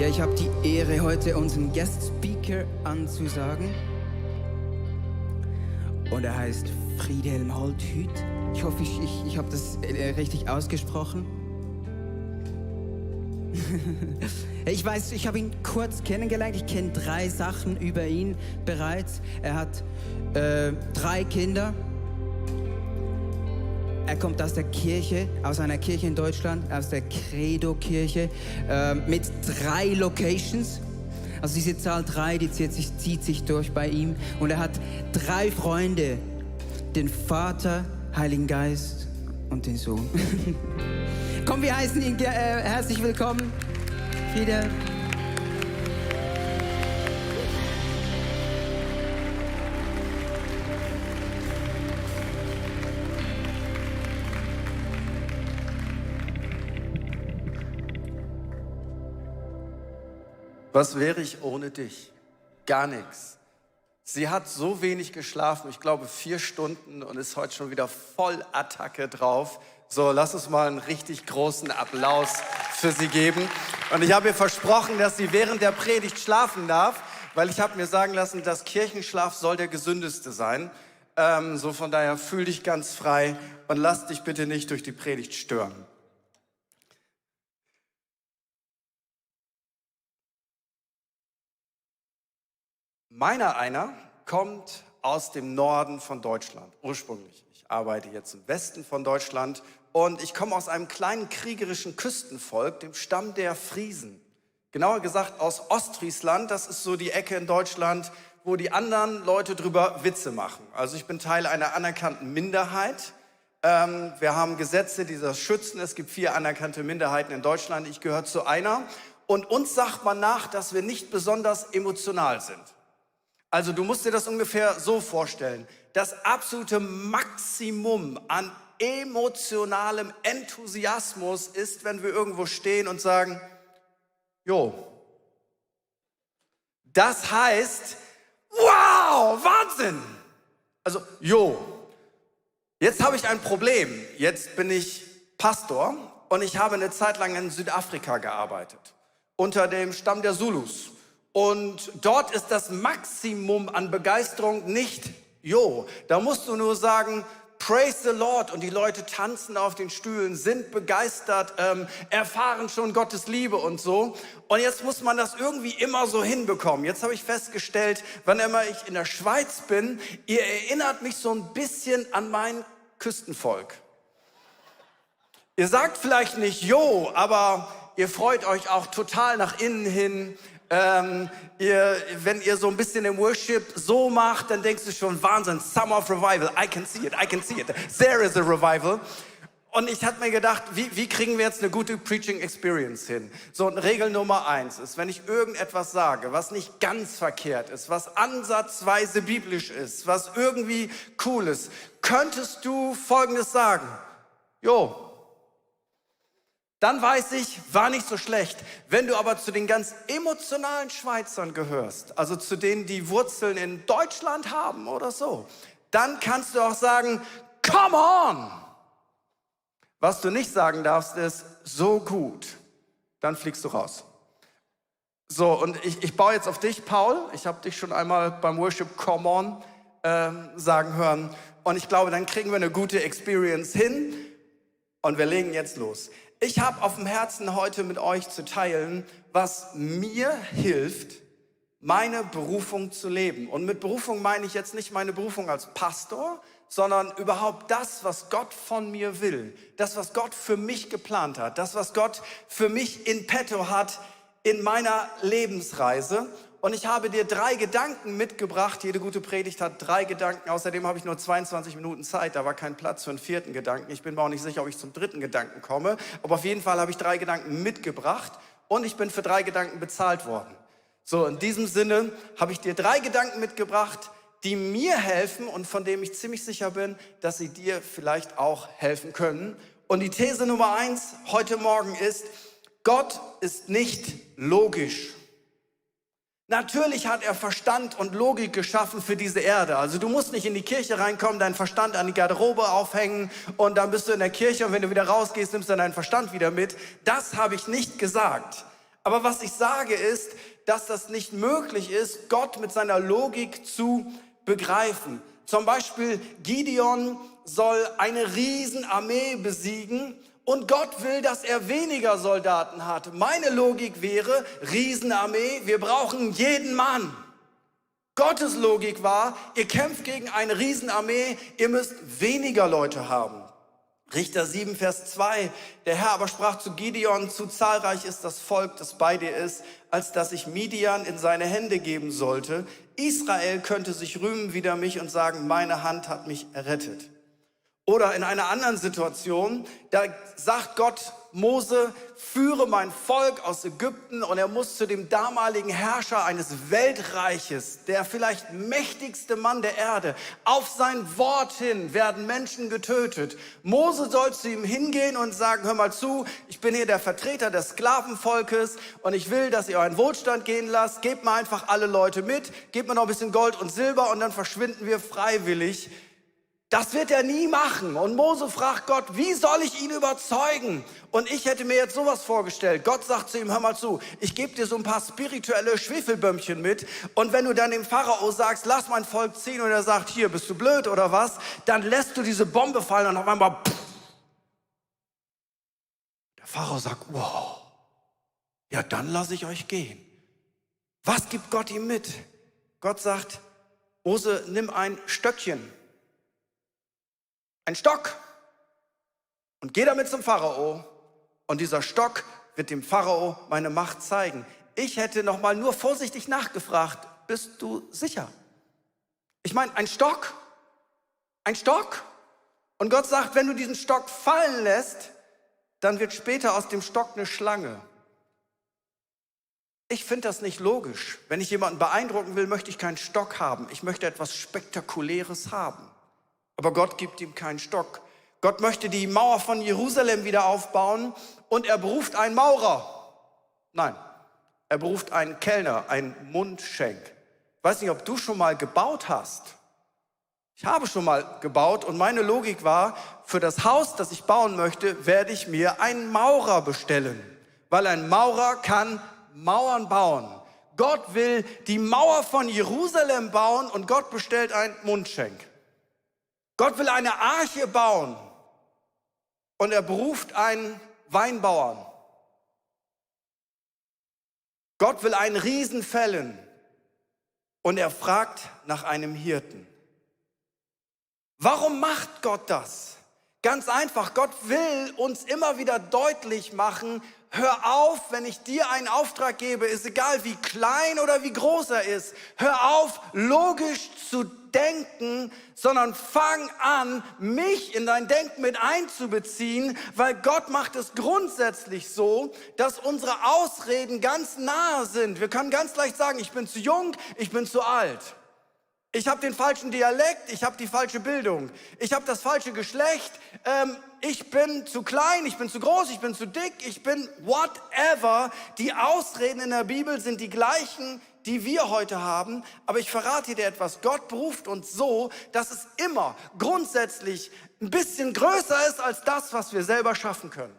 Ja, ich habe die Ehre, heute unseren Guest Speaker anzusagen. Und er heißt Friedhelm Holthüt. Ich hoffe, ich habe das richtig ausgesprochen. Ich weiß, ich habe ihn kurz kennengelernt. Ich kenne 3 Sachen über ihn bereits. Er hat 3 Kinder. Er kommt aus der Kirche, aus einer Kirche in Deutschland, aus der Credo-Kirche, mit 3 Locations. Also diese Zahl 3, die zieht sich durch bei ihm. Und er hat 3 Freunde, den Vater, Heiligen Geist und den Sohn. Komm, wir heißen ihn herzlich willkommen. Friedhelm. Was wäre ich ohne dich? Gar nichts. Sie hat so wenig geschlafen, ich glaube 4 Stunden, und ist heute schon wieder voll Attacke drauf. So, lass uns mal einen richtig großen Applaus für sie geben. Und ich habe ihr versprochen, dass sie während der Predigt schlafen darf, weil ich habe mir sagen lassen, dass Kirchenschlaf soll der gesündeste sein. So von daher fühl dich ganz frei und lass dich bitte nicht durch die Predigt stören. Meiner einer kommt aus dem Norden von Deutschland, ursprünglich. Ich arbeite jetzt im Westen von Deutschland und ich komme aus einem kleinen kriegerischen Küstenvolk, dem Stamm der Friesen. Genauer gesagt aus Ostfriesland, das ist so die Ecke in Deutschland, wo die anderen Leute drüber Witze machen. Also ich bin Teil einer anerkannten Minderheit. Wir haben Gesetze, die das schützen. Es gibt 4 anerkannte Minderheiten in Deutschland. Ich gehöre zu einer. Und uns sagt man nach, dass wir nicht besonders emotional sind. Also du musst dir das ungefähr so vorstellen. Das absolute Maximum an emotionalem Enthusiasmus ist, wenn wir irgendwo stehen und sagen, jo. Das heißt, wow, Wahnsinn. Also, jo. Jetzt habe ich ein Problem. Jetzt bin ich Pastor und ich habe eine Zeit lang in Südafrika gearbeitet. Unter dem Stamm der Zulus. Und dort ist das Maximum an Begeisterung nicht, jo, da musst du nur sagen, praise the Lord, und die Leute tanzen auf den Stühlen, sind begeistert, erfahren schon Gottes Liebe und so. Und jetzt muss man das irgendwie immer so hinbekommen. Jetzt habe ich festgestellt, wann immer ich in der Schweiz bin, ihr erinnert mich so ein bisschen an mein Küstenvolk. Ihr sagt vielleicht nicht jo, aber ihr freut euch auch total nach innen hin. Wenn ihr so ein bisschen im Worship so macht, dann denkst du schon, Wahnsinn, Summer of Revival, I can see it, there is a revival. Und ich hatte mir gedacht, wie kriegen wir jetzt eine gute Preaching Experience hin? So, Regel Nummer 1 ist, wenn ich irgendetwas sage, was nicht ganz verkehrt ist, was ansatzweise biblisch ist, was irgendwie cool ist, könntest du Folgendes sagen: Jo. Dann weiß ich, war nicht so schlecht. Wenn du aber zu den ganz emotionalen Schweizern gehörst, also zu denen, die Wurzeln in Deutschland haben oder so, dann kannst du auch sagen, come on! Was du nicht sagen darfst, ist, so gut. Dann fliegst du raus. So, und ich baue jetzt auf dich, Paul. Ich habe dich schon einmal beim Worship Come on sagen hören. Und ich glaube, dann kriegen wir eine gute Experience hin. Und wir legen jetzt los. Ich habe auf dem Herzen, heute mit euch zu teilen, was mir hilft, meine Berufung zu leben. Und mit Berufung meine ich jetzt nicht meine Berufung als Pastor, sondern überhaupt das, was Gott von mir will. Das, was Gott für mich geplant hat. Das, was Gott für mich in petto hat in meiner Lebensreise. Und ich habe dir 3 Gedanken mitgebracht. Jede gute Predigt hat 3 Gedanken. Außerdem habe ich nur 22 Minuten Zeit. Da war kein Platz für einen 4. Gedanken. Ich bin mir auch nicht sicher, ob ich zum 3. Gedanken komme. Aber auf jeden Fall habe ich 3 Gedanken mitgebracht. Und ich bin für 3 Gedanken bezahlt worden. So, in diesem Sinne habe ich dir 3 Gedanken mitgebracht, die mir helfen und von denen ich ziemlich sicher bin, dass sie dir vielleicht auch helfen können. Und die These Nummer 1 heute Morgen ist, Gott ist nicht logisch. Natürlich hat er Verstand und Logik geschaffen für diese Erde. Also du musst nicht in die Kirche reinkommen, deinen Verstand an die Garderobe aufhängen und dann bist du in der Kirche und wenn du wieder rausgehst, nimmst du deinen Verstand wieder mit. Das habe ich nicht gesagt. Aber was ich sage ist, dass das nicht möglich ist, Gott mit seiner Logik zu begreifen. Zum Beispiel Gideon soll eine Riesenarmee besiegen und Gott will, dass er weniger Soldaten hat. Meine Logik wäre, Riesenarmee, wir brauchen jeden Mann. Gottes Logik war, ihr kämpft gegen eine Riesenarmee, ihr müsst weniger Leute haben. Richter 7, Vers 2, der Herr aber sprach zu Gideon, zu zahlreich ist das Volk, das bei dir ist, als dass ich Midian in seine Hände geben sollte. Israel könnte sich rühmen wider mich und sagen, meine Hand hat mich errettet. Oder in einer anderen Situation, da sagt Gott, Mose, führe mein Volk aus Ägypten, und er muss zu dem damaligen Herrscher eines Weltreiches, der vielleicht mächtigste Mann der Erde. Auf sein Wort hin werden Menschen getötet. Mose soll zu ihm hingehen und sagen, hör mal zu, ich bin hier der Vertreter des Sklavenvolkes und ich will, dass ihr euren Wohlstand gehen lasst. Gebt mir einfach alle Leute mit, gebt mir noch ein bisschen Gold und Silber und dann verschwinden wir freiwillig. Das wird er nie machen. Und Mose fragt Gott, wie soll ich ihn überzeugen? Und ich hätte mir jetzt sowas vorgestellt. Gott sagt zu ihm, hör mal zu, ich gebe dir so ein paar spirituelle Schwefelbömmchen mit. Und wenn du dann dem Pharao sagst, lass mein Volk ziehen, und er sagt, hier, bist du blöd oder was? Dann lässt du diese Bombe fallen und auf einmal, pff. Der Pharao sagt, wow, ja, dann lasse ich euch gehen. Was gibt Gott ihm mit? Gott sagt, Mose, nimm ein Stöckchen. Ein Stock, und geh damit zum Pharao, und dieser Stock wird dem Pharao meine Macht zeigen. Ich hätte noch mal nur vorsichtig nachgefragt, bist du sicher? Ich meine, ein Stock, und Gott sagt, wenn du diesen Stock fallen lässt, dann wird später aus dem Stock eine Schlange. Ich finde das nicht logisch. Wenn ich jemanden beeindrucken will, möchte ich keinen Stock haben. Ich möchte etwas Spektakuläres haben. Aber Gott gibt ihm keinen Stock. Gott möchte die Mauer von Jerusalem wieder aufbauen und er beruft einen Maurer. Nein, er beruft einen Kellner, einen Mundschenk. Ich weiß nicht, ob du schon mal gebaut hast. Ich habe schon mal gebaut und meine Logik war, für das Haus, das ich bauen möchte, werde ich mir einen Maurer bestellen. Weil ein Maurer kann Mauern bauen. Gott will die Mauer von Jerusalem bauen und Gott bestellt einen Mundschenk. Gott will eine Arche bauen und er beruft einen Weinbauern. Gott will einen Riesen fällen und er fragt nach einem Hirten. Warum macht Gott das? Ganz einfach, Gott will uns immer wieder deutlich machen, hör auf, wenn ich dir einen Auftrag gebe, ist egal wie klein oder wie groß er ist, hör auf, logisch zu denken, sondern fang an, mich in dein Denken mit einzubeziehen, weil Gott macht es grundsätzlich so, dass unsere Ausreden ganz nahe sind. Wir können ganz leicht sagen, ich bin zu jung, ich bin zu alt. Ich habe den falschen Dialekt, ich habe die falsche Bildung, ich habe das falsche Geschlecht, ich bin zu klein, ich bin zu groß, ich bin zu dick, ich bin whatever. Die Ausreden in der Bibel sind die gleichen, die wir heute haben, aber ich verrate dir etwas. Gott beruft uns so, dass es immer grundsätzlich ein bisschen größer ist als das, was wir selber schaffen können.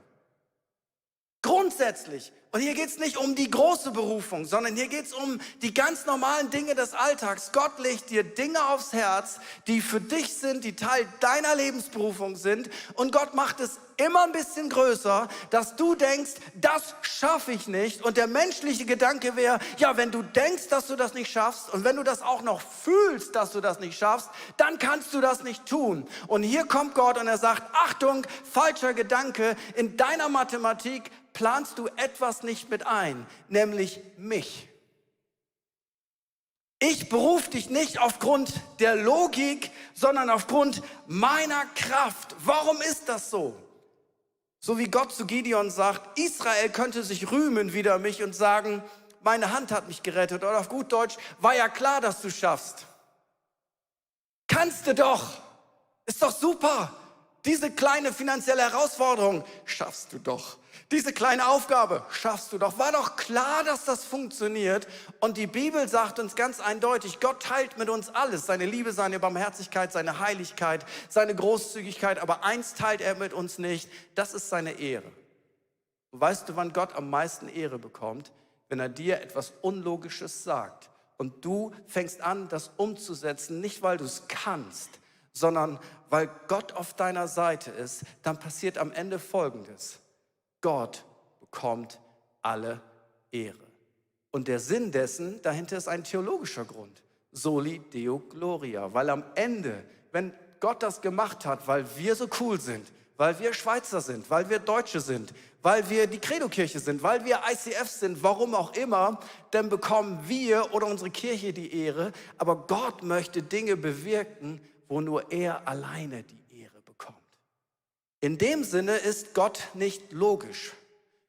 Grundsätzlich. Und hier geht es nicht um die große Berufung, sondern hier geht es um die ganz normalen Dinge des Alltags. Gott legt dir Dinge aufs Herz, die für dich sind, die Teil deiner Lebensberufung sind. Und Gott macht es immer ein bisschen größer, dass du denkst, das schaffe ich nicht. Und der menschliche Gedanke wäre, ja, wenn du denkst, dass du das nicht schaffst und wenn du das auch noch fühlst, dass du das nicht schaffst, dann kannst du das nicht tun. Und hier kommt Gott und er sagt, Achtung, falscher Gedanke, in deiner Mathematik planst du etwas nicht mit ein, nämlich mich. Ich berufe dich nicht aufgrund der Logik, sondern aufgrund meiner Kraft. Warum ist das so? So wie Gott zu Gideon sagt, Israel könnte sich rühmen wider mich und sagen, meine Hand hat mich gerettet. Oder auf gut Deutsch, war ja klar, dass du schaffst. Kannst du doch. Ist doch super. Diese kleine finanzielle Herausforderung schaffst du doch. Diese kleine Aufgabe schaffst du doch. War doch klar, dass das funktioniert. Und die Bibel sagt uns ganz eindeutig, Gott teilt mit uns alles. Seine Liebe, seine Barmherzigkeit, seine Heiligkeit, seine Großzügigkeit. Aber eins teilt er mit uns nicht, das ist seine Ehre. Und weißt du, wann Gott am meisten Ehre bekommt? wenn er dir etwas Unlogisches sagt. Und du fängst an, das umzusetzen, nicht weil du es kannst, sondern weil Gott auf deiner Seite ist, dann passiert am Ende Folgendes. Gott bekommt alle Ehre. Und der Sinn dessen, dahinter ist ein theologischer Grund. Soli Deo Gloria. Weil am Ende, wenn Gott das gemacht hat, weil wir so cool sind, weil wir Schweizer sind, weil wir Deutsche sind, weil wir die Credo-Kirche sind, weil wir ICF sind, warum auch immer, dann bekommen wir oder unsere Kirche die Ehre. Aber Gott möchte Dinge bewirken, wo nur er alleine die Ehre bekommt. In dem Sinne ist Gott nicht logisch.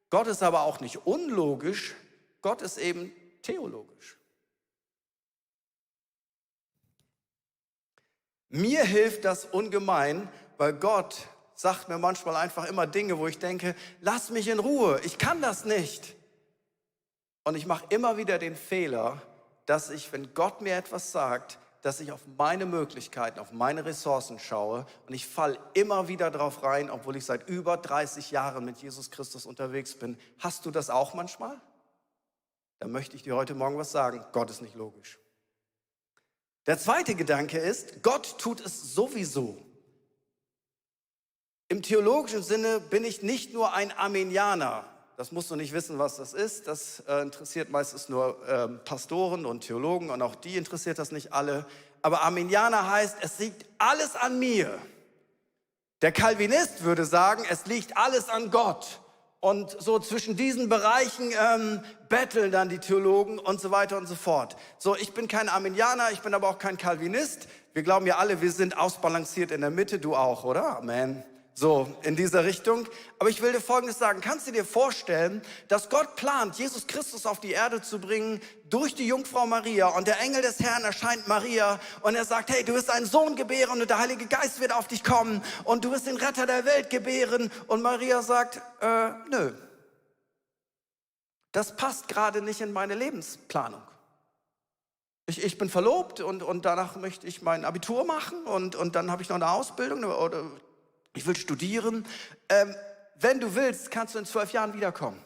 Gott ist aber auch nicht unlogisch. Gott ist eben theologisch. Mir hilft das ungemein, weil Gott sagt mir manchmal einfach immer Dinge, wo ich denke, lass mich in Ruhe, ich kann das nicht. Und ich mache immer wieder den Fehler, dass ich, wenn Gott mir etwas sagt, dass ich auf meine Möglichkeiten, auf meine Ressourcen schaue und ich falle immer wieder drauf rein, obwohl ich seit über 30 Jahren mit Jesus Christus unterwegs bin. Hast du das auch manchmal? Dann möchte ich dir heute Morgen was sagen. Gott ist nicht logisch. Der zweite Gedanke ist, Gott tut es sowieso. Im theologischen Sinne bin ich nicht nur ein Arminianer. Das musst du nicht wissen, was das ist. Das interessiert meistens nur Pastoren und Theologen und auch die interessiert das nicht alle. Aber Arminianer heißt, es liegt alles an mir. Der Calvinist würde sagen, es liegt alles an Gott. Und so zwischen diesen Bereichen betteln dann die Theologen und so weiter und so fort. So, ich bin kein Arminianer, ich bin aber auch kein Calvinist. Wir glauben ja alle, wir sind ausbalanciert in der Mitte, du auch, oder? Amen. So, in dieser Richtung. Aber ich will dir Folgendes sagen. Kannst du dir vorstellen, dass Gott plant, Jesus Christus auf die Erde zu bringen durch die Jungfrau Maria und der Engel des Herrn erscheint Maria und er sagt, hey, du wirst einen Sohn gebären und der Heilige Geist wird auf dich kommen und du wirst den Retter der Welt gebären und Maria sagt, nö, das passt gerade nicht in meine Lebensplanung. Ich bin verlobt und danach möchte ich mein Abitur machen und dann habe ich noch eine Ausbildung oder ich will studieren. Wenn du willst, kannst du in 12 Jahren wiederkommen.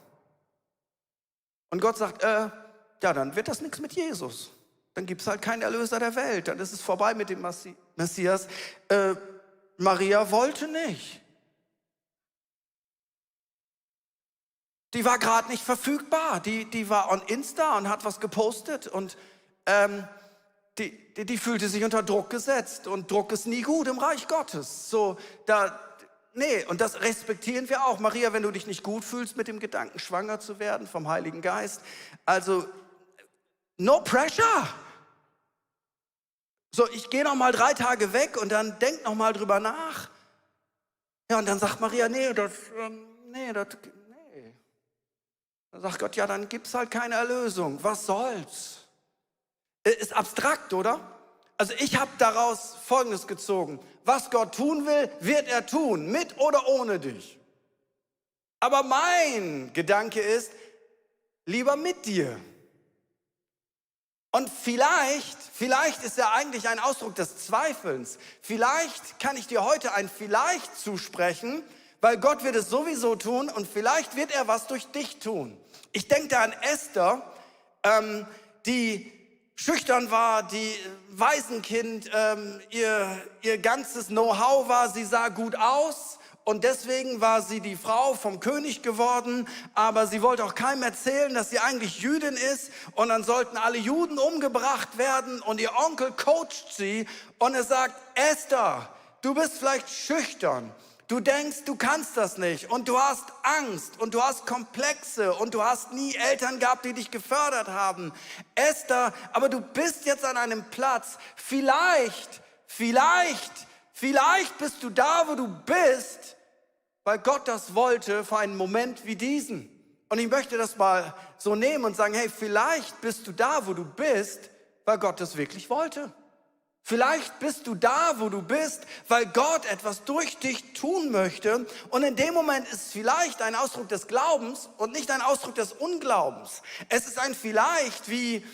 Und Gott sagt, ja, dann wird das nichts mit Jesus. Dann gibt es halt keinen Erlöser der Welt. Dann ist es vorbei mit dem Messias. Maria wollte nicht. Die war gerade nicht verfügbar. Die war on Insta und hat was gepostet und die fühlte sich unter Druck gesetzt und Druck ist nie gut im Reich Gottes. So, und das respektieren wir auch. Maria, wenn du dich nicht gut fühlst mit dem Gedanken, schwanger zu werden vom Heiligen Geist, also no pressure. So, ich gehe noch mal 3 Tage weg und dann denk noch mal drüber nach. Ja, und dann sagt Maria, nee. Dann sagt Gott, ja, dann gibt's halt keine Erlösung. Was soll's? Ist abstrakt, oder? Also ich habe daraus Folgendes gezogen. Was Gott tun will, wird er tun, mit oder ohne dich. Aber mein Gedanke ist, lieber mit dir. Und vielleicht ist er eigentlich ein Ausdruck des Zweifelns. Vielleicht kann ich dir heute ein Vielleicht zusprechen, weil Gott wird es sowieso tun und vielleicht wird er was durch dich tun. Ich denke da an Esther, die schüchtern war, die Waisenkind, ihr ganzes Know-how war, sie sah gut aus und deswegen war sie die Frau vom König geworden, aber sie wollte auch keinem erzählen, dass sie eigentlich Jüdin ist und dann sollten alle Juden umgebracht werden und ihr Onkel coacht sie und er sagt, Esther, du bist vielleicht schüchtern. Du denkst, du kannst das nicht und du hast Angst und du hast Komplexe und du hast nie Eltern gehabt, die dich gefördert haben. Esther, aber du bist jetzt an einem Platz, vielleicht bist du da, wo du bist, weil Gott das wollte für einen Moment wie diesen. Und ich möchte das mal so nehmen und sagen, hey, vielleicht bist du da, wo du bist, weil Gott das wirklich wollte. Vielleicht bist du da, wo du bist, weil Gott etwas durch dich tun möchte. Und in dem Moment ist es vielleicht ein Ausdruck des Glaubens und nicht ein Ausdruck des Unglaubens. Es ist ein Vielleicht wie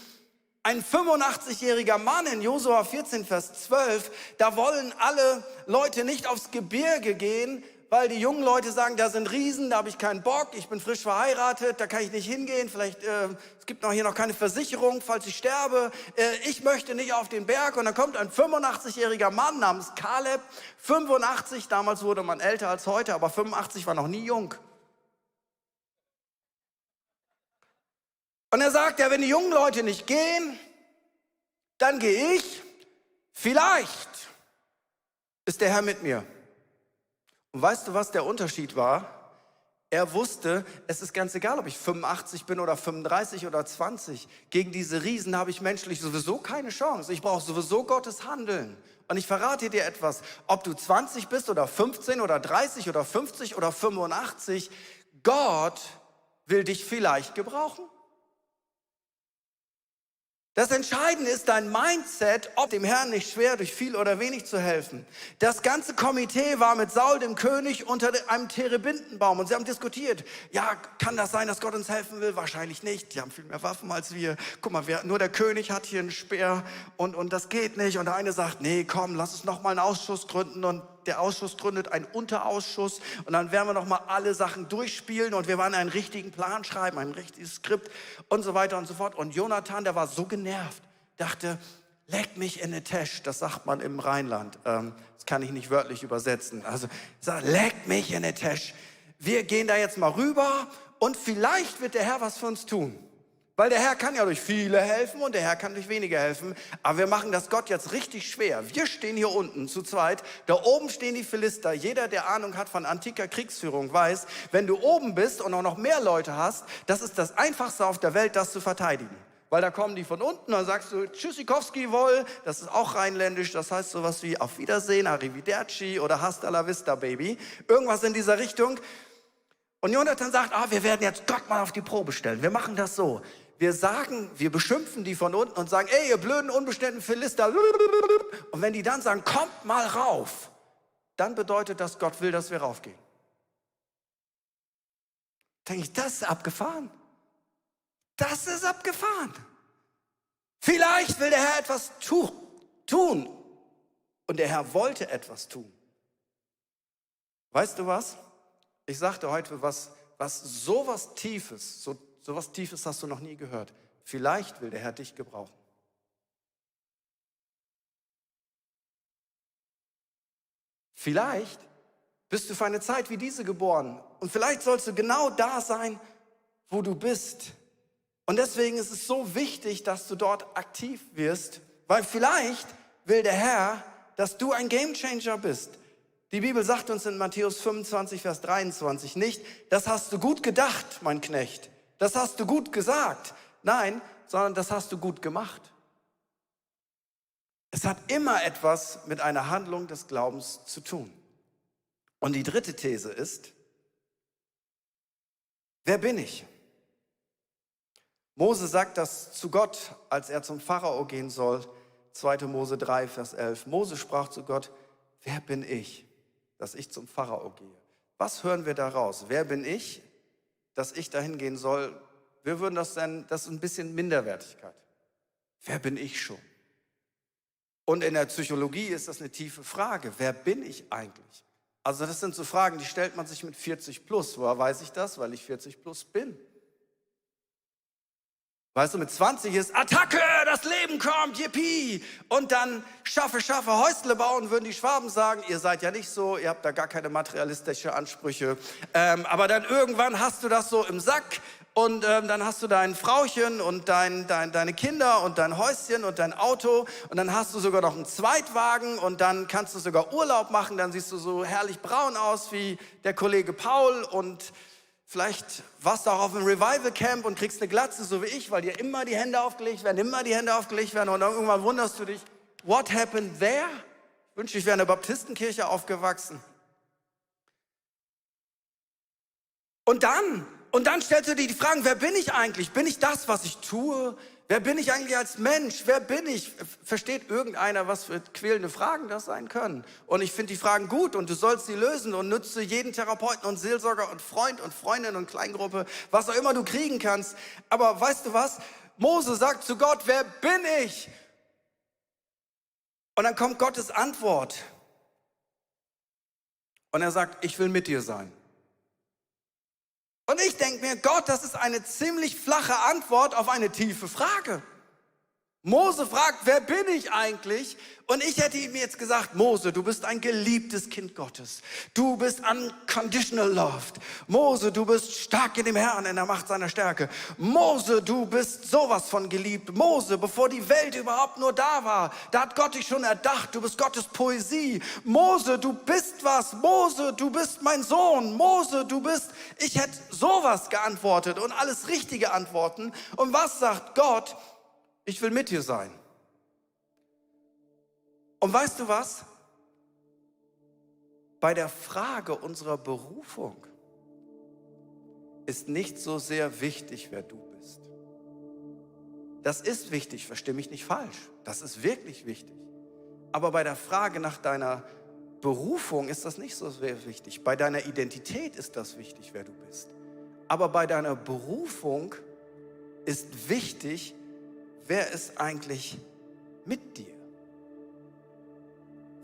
ein 85-jähriger Mann in Josua 14, Vers 12. Da wollen alle Leute nicht aufs Gebirge gehen, weil die jungen Leute sagen, da sind Riesen, da habe ich keinen Bock, ich bin frisch verheiratet, da kann ich nicht hingehen, vielleicht, es gibt hier noch keine Versicherung, falls ich sterbe, ich möchte nicht auf den Berg. Und dann kommt ein 85-jähriger Mann namens Kaleb, 85, damals wurde man älter als heute, aber 85 war noch nie jung. Und er sagt, ja, wenn die jungen Leute nicht gehen, dann gehe ich, vielleicht ist der Herr mit mir. Und weißt du, was der Unterschied war? Er wusste, es ist ganz egal, ob ich 85 bin oder 35 oder 20. Gegen diese Riesen habe ich menschlich sowieso keine Chance. Ich brauche sowieso Gottes Handeln. Und ich verrate dir etwas, ob du 20 bist oder 15 oder 30 oder 50 oder 85, Gott will dich vielleicht gebrauchen. Das Entscheidende ist dein Mindset, ob dem Herrn nicht schwer, durch viel oder wenig zu helfen. Das ganze Komitee war mit Saul, dem König, unter einem Terebintenbaum und sie haben diskutiert. Ja, kann das sein, dass Gott uns helfen will? Wahrscheinlich nicht. Die haben viel mehr Waffen als wir. Guck mal, nur der König hat hier einen Speer und das geht nicht. Und der eine sagt, nee, komm, lass uns noch mal einen Ausschuss gründen. Und der Ausschuss gründet einen Unterausschuss und dann werden wir noch mal alle Sachen durchspielen und wir werden einen richtigen Plan schreiben, ein richtiges Skript und so weiter und so fort. Und Jonathan, der war so genervt, dachte, leck mich in den Tesch, das sagt man im Rheinland, das kann ich nicht wörtlich übersetzen. Also, leck mich in den Tesch. Wir gehen da jetzt mal rüber und vielleicht wird der Herr was für uns tun. Weil der Herr kann ja durch viele helfen und der Herr kann durch wenige helfen. Aber wir machen das Gott jetzt richtig schwer. Wir stehen hier unten zu zweit. Da oben stehen die Philister. Jeder, der Ahnung hat von antiker Kriegsführung, weiß, wenn du oben bist und auch noch mehr Leute hast, das ist das Einfachste auf der Welt, das zu verteidigen. Weil da kommen die von unten, dann sagst du Tschüssikowski wohl, das ist auch rheinländisch, das heißt sowas wie auf Wiedersehen, Arrivederci oder Hasta la Vista, Baby. Irgendwas in dieser Richtung. Und Jonathan sagt, wir werden jetzt Gott mal auf die Probe stellen. Wir machen das so. Wir sagen, wir beschimpfen die von unten und sagen, ey, ihr blöden, unbestimmten Philister. Und wenn die dann sagen, kommt mal rauf, dann bedeutet das, Gott will, dass wir raufgehen. Denke ich, das ist abgefahren. Das ist abgefahren. Vielleicht will der Herr etwas tun. Und der Herr wollte etwas tun. Weißt du was? Ich sagte heute was sowas Tiefes, sowas Tiefes hast du noch nie gehört. Vielleicht will der Herr dich gebrauchen. Vielleicht bist du für eine Zeit wie diese geboren. Und vielleicht sollst du genau da sein, wo du bist. Und deswegen ist es so wichtig, dass du dort aktiv wirst. Weil vielleicht will der Herr, dass du ein Gamechanger bist. Die Bibel sagt uns in Matthäus 25, Vers 23 nicht, das hast du gut gedacht, mein Knecht. Das hast du gut gesagt. Nein, sondern das hast du gut gemacht. Es hat immer etwas mit einer Handlung des Glaubens zu tun. Und die dritte These ist, wer bin ich? Mose sagt das zu Gott, als er zum Pharao gehen soll. 2. Mose 3, Vers 11. Mose sprach zu Gott, wer bin ich, dass ich zum Pharao gehe? Was hören wir daraus? Wer bin ich, dass ich dahin gehen soll? Wir würden das nennen, das ist ein bisschen Minderwertigkeit. Wer bin ich schon? Und in der Psychologie ist das eine tiefe Frage. Wer bin ich eigentlich? Also das sind so Fragen, die stellt man sich mit 40 plus. Woher weiß ich das? Weil ich 40 plus bin. Weißt du, mit 20 ist Attacke, das Leben kommt, yippie. Und dann schaffe, Häusle bauen, würden die Schwaben sagen. Ihr seid ja nicht so, ihr habt da gar keine materialistische Ansprüche. Aber dann irgendwann hast du das so im Sack und dann hast du dein Frauchen und deine Kinder und dein Häuschen und dein Auto. Und dann hast du sogar noch einen Zweitwagen und dann kannst du sogar Urlaub machen. Dann siehst du so herrlich braun aus wie der Kollege Paul und vielleicht warst du auch auf einem Revival-Camp und kriegst eine Glatze, so wie ich, weil dir immer die Hände aufgelegt werden und dann irgendwann wunderst du dich, what happened there? Ich wünschte, ich wäre in der Baptistenkirche aufgewachsen. Und dann stellst du dir die Fragen, wer bin ich eigentlich? Bin ich das, was ich tue? Wer bin ich eigentlich als Mensch? Wer bin ich? Versteht irgendeiner, was für quälende Fragen das sein können? Und ich finde die Fragen gut und du sollst sie lösen und nütze jeden Therapeuten und Seelsorger und Freund und Freundin und Kleingruppe, was auch immer du kriegen kannst. Aber weißt du was? Mose sagt zu Gott, wer bin ich? Und dann kommt Gottes Antwort. Und er sagt, ich will mit dir sein. Und ich denke mir, Gott, das ist eine ziemlich flache Antwort auf eine tiefe Frage. Mose fragt, wer bin ich eigentlich? Und ich hätte ihm jetzt gesagt, Mose, du bist ein geliebtes Kind Gottes. Du bist unconditional loved. Mose, du bist stark in dem Herrn, in der Macht seiner Stärke. Mose, du bist sowas von geliebt. Mose, bevor die Welt überhaupt nur da war, da hat Gott dich schon erdacht. Du bist Gottes Poesie. Mose, du bist was. Mose, du bist mein Sohn. Mose, du bist... Ich hätte sowas geantwortet und alles richtige Antworten. Und was sagt Gott? Ich will mit dir sein. Und weißt du was? Bei der Frage unserer Berufung ist nicht so sehr wichtig, wer du bist. Das ist wichtig, versteh mich nicht falsch. Das ist wirklich wichtig. Aber bei der Frage nach deiner Berufung ist das nicht so sehr wichtig. Bei deiner Identität ist das wichtig, wer du bist. Aber bei deiner Berufung ist wichtig, wer ist eigentlich mit dir?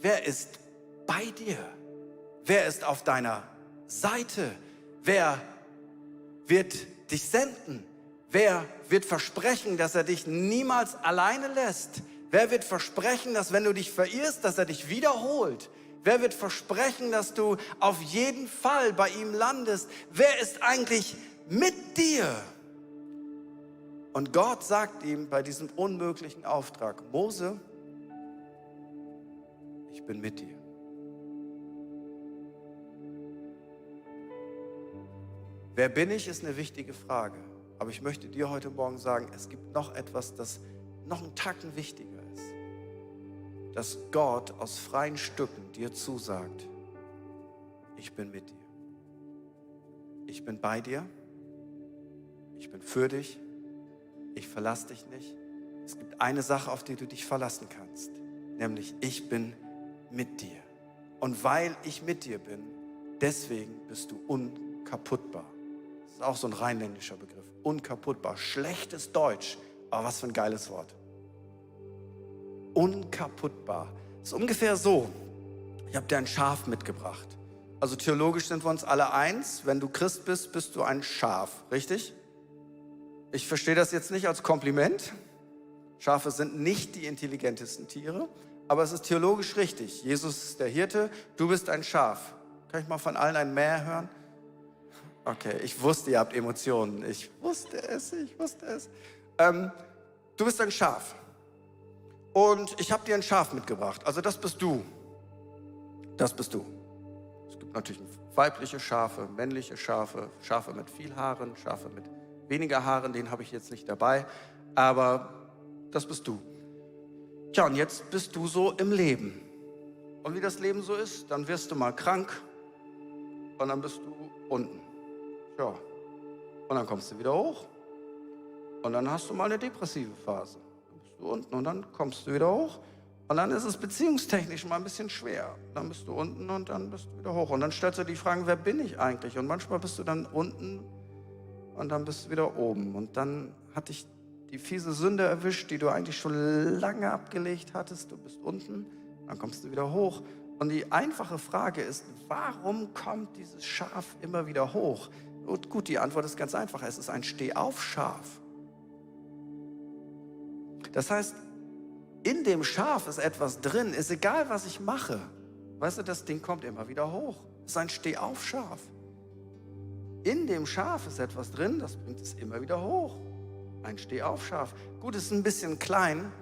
Wer ist bei dir? Wer ist auf deiner Seite? Wer wird dich senden? Wer wird versprechen, dass er dich niemals alleine lässt? Wer wird versprechen, dass wenn du dich verirrst, dass er dich wiederholt? Wer wird versprechen, dass du auf jeden Fall bei ihm landest? Wer ist eigentlich mit dir? Und Gott sagt ihm bei diesem unmöglichen Auftrag, Mose, ich bin mit dir. Wer bin ich, ist eine wichtige Frage. Aber ich möchte dir heute Morgen sagen, es gibt noch etwas, das noch einen Tacken wichtiger ist. Dass Gott aus freien Stücken dir zusagt, ich bin mit dir. Ich bin bei dir. Ich bin für dich. Ich verlasse dich nicht. Es gibt eine Sache, auf die du dich verlassen kannst, nämlich ich bin mit dir. Und weil ich mit dir bin, deswegen bist du unkaputtbar. Das ist auch so ein rheinländischer Begriff. Unkaputtbar. Schlechtes Deutsch, aber was für ein geiles Wort. Unkaputtbar. Das ist ungefähr so. Ich habe dir ein Schaf mitgebracht. Also theologisch sind wir uns alle eins. Wenn du Christ bist, bist du ein Schaf. Richtig? Ich verstehe das jetzt nicht als Kompliment. Schafe sind nicht die intelligentesten Tiere, aber es ist theologisch richtig. Jesus ist der Hirte, du bist ein Schaf. Kann ich mal von allen ein Mäh hören? Okay, ich wusste, ihr habt Emotionen. Ich wusste es. Du bist ein Schaf. Und ich habe dir ein Schaf mitgebracht. Also das bist du. Das bist du. Es gibt natürlich weibliche Schafe, männliche Schafe, Schafe mit viel Haaren, Schafe mit weniger Haaren, den habe ich jetzt nicht dabei, aber das bist du. Tja, und jetzt bist du so im Leben. Und wie das Leben so ist, dann wirst du mal krank und dann bist du unten. Ja, und dann kommst du wieder hoch und dann hast du mal eine depressive Phase. Dann bist du unten und dann kommst du wieder hoch und dann ist es beziehungstechnisch mal ein bisschen schwer. Dann bist du unten und dann bist du wieder hoch und dann stellst du dir die Fragen, wer bin ich eigentlich? Und manchmal bist du dann unten und dann bist du wieder oben. Und dann hat dich die fiese Sünde erwischt, die du eigentlich schon lange abgelegt hattest. Du bist unten, dann kommst du wieder hoch. Und die einfache Frage ist, warum kommt dieses Schaf immer wieder hoch? Und gut, die Antwort ist ganz einfach. Es ist ein Stehaufschaf. Das heißt, in dem Schaf ist etwas drin. Ist egal, was ich mache. Weißt du, das Ding kommt immer wieder hoch. Es ist ein Stehaufschaf. In dem Schaf ist etwas drin, das bringt es immer wieder hoch. Ein Stehaufschaf. Gut, es ist ein bisschen klein.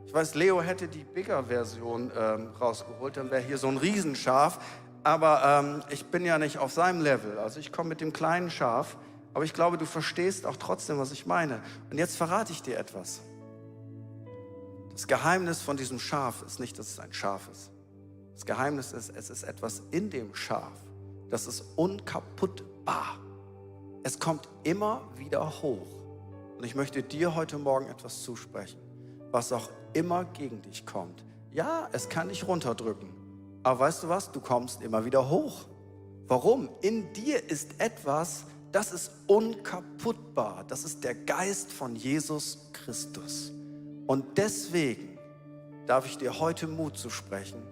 Ich weiß, Leo hätte die Bigger-Version rausgeholt, dann wäre hier so ein Riesenschaf. Aber ich bin ja nicht auf seinem Level. Also ich komme mit dem kleinen Schaf. Aber ich glaube, du verstehst auch trotzdem, was ich meine. Und jetzt verrate ich dir etwas. Das Geheimnis von diesem Schaf ist nicht, dass es ein Schaf ist. Das Geheimnis ist, es ist etwas in dem Schaf. Das ist unkaputtbar. Es kommt immer wieder hoch. Und ich möchte dir heute Morgen etwas zusprechen, was auch immer gegen dich kommt. Ja, es kann dich runterdrücken. Aber weißt du was? Du kommst immer wieder hoch. Warum? In dir ist etwas, das ist unkaputtbar. Das ist der Geist von Jesus Christus. Und deswegen darf ich dir heute Mut zusprechen,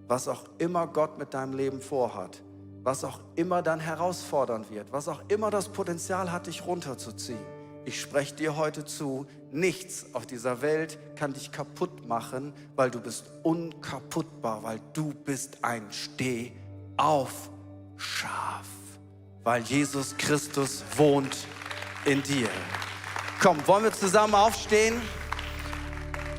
was auch immer Gott mit deinem Leben vorhat. was auch immer dann herausfordern wird, was auch immer das Potenzial hat, dich runterzuziehen. Ich spreche dir heute zu, nichts auf dieser Welt kann dich kaputt machen, weil du bist unkaputtbar, weil du bist ein Stehaufschaf, weil Jesus Christus wohnt in dir. Komm, wollen wir zusammen aufstehen?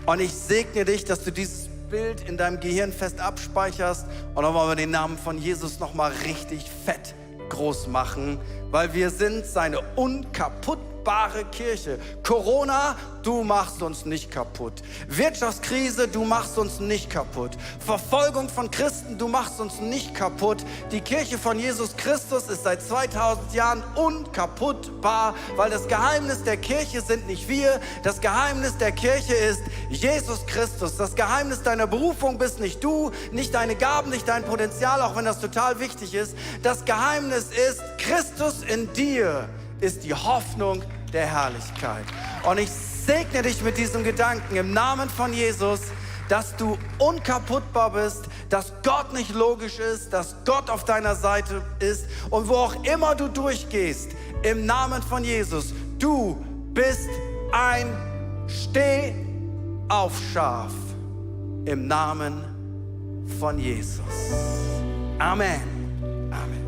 Und ich segne dich, dass du dieses Bild in deinem Gehirn fest abspeicherst. Und dann wollen wir den Namen von Jesus nochmal richtig fett groß machen, weil wir sind seine unkaputtbare Kirche. Corona, du machst uns nicht kaputt. Wirtschaftskrise, du machst uns nicht kaputt. Verfolgung von Christen, du machst uns nicht kaputt. Die Kirche von Jesus Christus ist seit 2000 Jahren unkaputtbar, weil das Geheimnis der Kirche sind nicht wir. Das Geheimnis der Kirche ist Jesus Christus. Das Geheimnis deiner Berufung bist nicht du, nicht deine Gaben, nicht dein Potenzial, auch wenn das total wichtig ist. Das Geheimnis ist, Christus in dir ist die Hoffnung der Herrlichkeit. Und ich segne dich mit diesem Gedanken im Namen von Jesus, dass du unkaputtbar bist, dass Gott nicht logisch ist, dass Gott auf deiner Seite ist und wo auch immer du durchgehst, im Namen von Jesus, du bist ein Stehaufschaf im Namen von Jesus. Amen. Amen.